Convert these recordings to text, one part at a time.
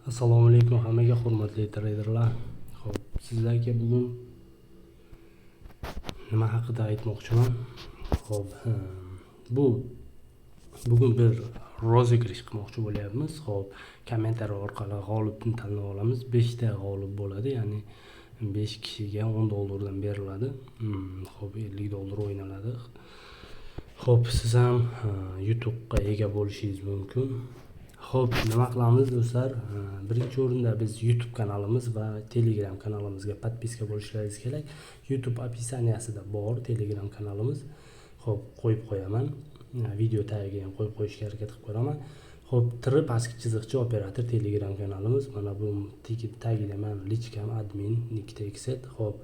Assalomu alaykum hammaga, hurmatli treyderlar. Xo'p, sizlarga bugun nima haqida aytmoqchiman? Xo'p, bu bugun bir розыгрыш qilmoqchi bo'lyapmiz. Xo'p, kommentariy orqali g'olibni tanlab olamiz. 5 ta g'olib bo'ladi, ya'ni 5 kishiga 10 dollardan beriladi. Xo'p, 50 dollar o'ynaladi. Xo'p, siz ham yutuqqa ega bo'lishingiz mumkin. Xo'p, nima qilamiz, do'stlar? Birinchi o'rinda biz YouTube kanalimiz va Telegram kanalimizga подписка bo'lishlaringiz kerak. YouTube описания sida bor Telegram kanalimiz. Xo'p, qo'yib qo'yaman. Video tagiga ham qo'yib qo'yishga harakat qilib ko'raman. Xo'p, Tr_operator Telegram kanalimiz. Mana bu tagida mani личка m, admin Nikita XZ. Xo'p,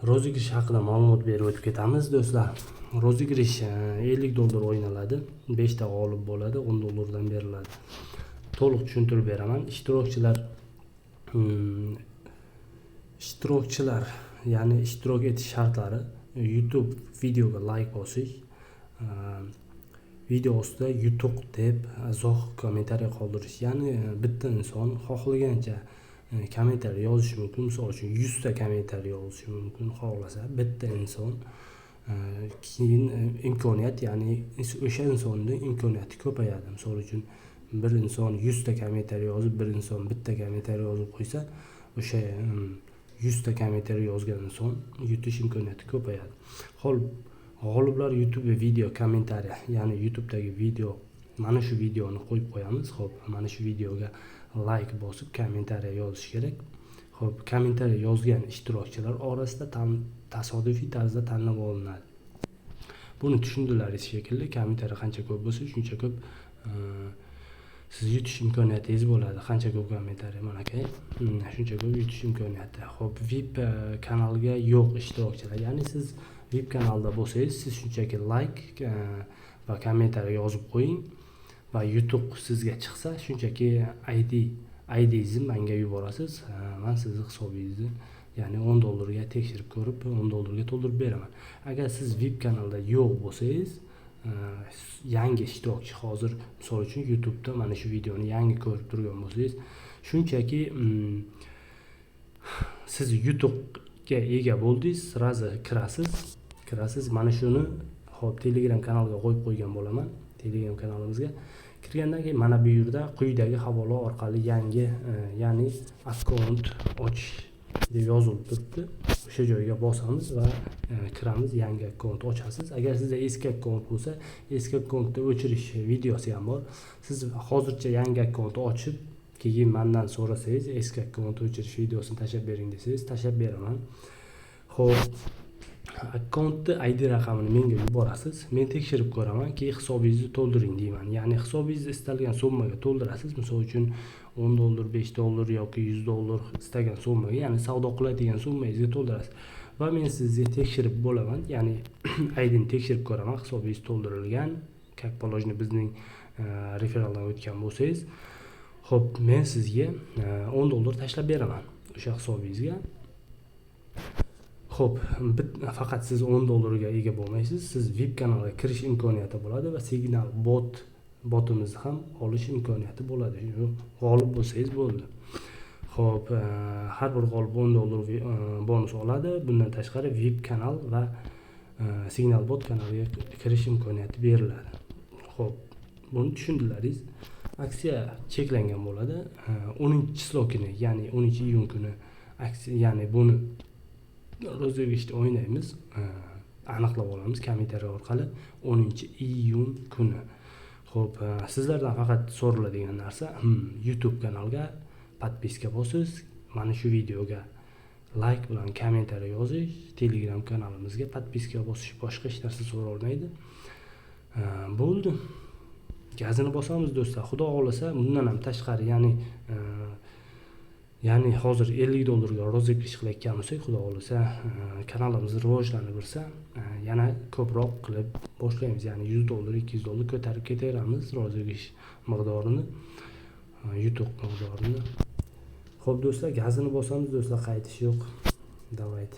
розыгрыш haqida ma'lumot berib o'tib ketamiz, do'stlar. Розыгрыш 50 dollar o'ynaladi. 5 ta g'olib bo'ladi, 10 dollardan beriladi. To'liq tushuntirib beraman. Ishtirokchilar, ya'ni ishtirok etish shartlari: YouTube videoga layk bosish, video ostida "yutuq" deb izoh, kommentariy qoldirish. Ya'ni bitta inson xohlagancha kommentariy yozishi mumkin. Misol uchun, 100 ta kommentariy yozishi mumkin xohlasa bitta inson. Keyin imkoniyat, ya'ni o'sha insonni imkoniyati ko'payadi. Misol uchun, bir inson 100 ta kommentariy yozib, bir inson bitta kommentariy yozib qo'ysa, o'sha 100 ta kommentariy yozgan inson yutish imkoniyati ko'payadi. Xo'p, g'oliblar YouTube video kommentariy, ya'ni YouTubedagi video, mana shu videoni qo'yib qo'yamiz. Xo'p, mana shu videoga layk bosib, kommentariy yozish kerak. Xo'p, kommentariy yozgan ishtirokchilar orasida tasodifiy tarzda tanlab olinadi. Buni tushundilaringiz shekilli, kommentariy qancha ko'p bo'lsa, shuncha ko'p siz yutish imkoniyatingiz bo'ladi. Qancha ko'p kommentariy, mana aka, shuncha ko'p yutish imkoniyati. Ho'p, VIP kanalga yo'q ishtirokchilar, ya'ni siz VIP kanalda bo'lsangiz, siz shunchaki layk va kommentariy yozib qo'ying va yutuq sizga chiqsa, shunchaki IDingizni manga yuborasiz. Man sizni hisobingizni, ya'ni 10 dollarga tekshirib ko'rib, 10 dollarga to'ldirib beraman. Agar siz VIP kanalda yo'q bo'lsangiz, yangi ishtirokchi, hozir, misol uchun, YouTubeda mana shu videoni yangi ko'rib turgan bo'lsangiz, shunchaki siz yutuqga ega bo'ldingiz, сразу kirasiz mana shuni. Ho'p, Telegram kanalga qo'yib qo'ygan bo'laman. Telegram kanalimizga kirgandan keyin mana bu yerda quyidagi havola orqali yangi, ya'ni akkaunt ochish deb yozilib turibdi, o'sha joyga bosamiz va kiramiz, yangi akkaunt ochasiz. Agar sizda eski akkaunt bo'lsa, eski akkauntni o'chirish videosi ham bor. Siz hozircha yangi akkaunt ochib, keyin mandan so'rasangiz, eski akkaunt o'chirish videosini tashlab bering desangiz, tashlab beraman. Ho'p, akkauntni ID raqamini menga yuborasiz, men tekshirib ko'raman, keyin hisobingizni to'ldiring deyman. Ya'ni hisobingizni istalgan summaga to'ldirasiz, misol uchun, 10 dollar, 5 dollar yoki 100 dollar, istagan summaga, ya'ni savdo qiladigan summangizga to'ldirasiz va men sizni tekshirib bo'laman, ya'ni IDni tekshirib ko'raman, hisobingiz to'ldirilgan, как положено, bizning referaldan o'tgan bo'lsangiz. Ho'p, men sizga 10 dollar tashlab beraman o'sha hisobingizga. Ho'p, faqat siz 10 dollarga ega bo'lmaysiz, siz VIP kanalga kirish imkoniyati bo'ladi va signal botimizni ham olish imkoniyati bo'ladi. G'olib bo'lsangiz bo'ldi. Ho'p, har bir g'olib 10 dollar bonus oladi. Bundan tashqari, VIP kanal va signal bot kanaliga kirish imkoniyati beriladi. Ho'p, buni tushundilaringiz. Aksiya cheklangan bo'ladi. 10 число kuni, ya'ni 10 iyun kuni aksiya, ya'ni buni розыгрыш da o'ynaymiz, aniqlab olamiz kommentariy orqali 10 iyun kuni. Ho'p, sizlardan faqat so'raladigan narsa YouTube kanalga подписка bosish, mana shu videoga layk bilan kommentariy yozish, Telegram kanalimizga подписка bosish. Boshqa hech narsa so'ralmaydi. Bo'ldi, gazini bosamiz, do'stlar. Xudo xohlasa, bundan ham tashqari, ya'ni hozir 50 dollarga розыгрыш qilayotgan bo'lsak, xudo xohlasa, kanalimiz rivojlanib borsa, yana ko'proq qilib boshlaymiz, ya'ni 100 dollar, 200 dollar ko'tarib ketaveramiz розыгрыш miqdorini, yutuq miqdorini. Ho'p, do'stlar, gazini bosamiz, do'stlar, qaytish yo'q. Давайте.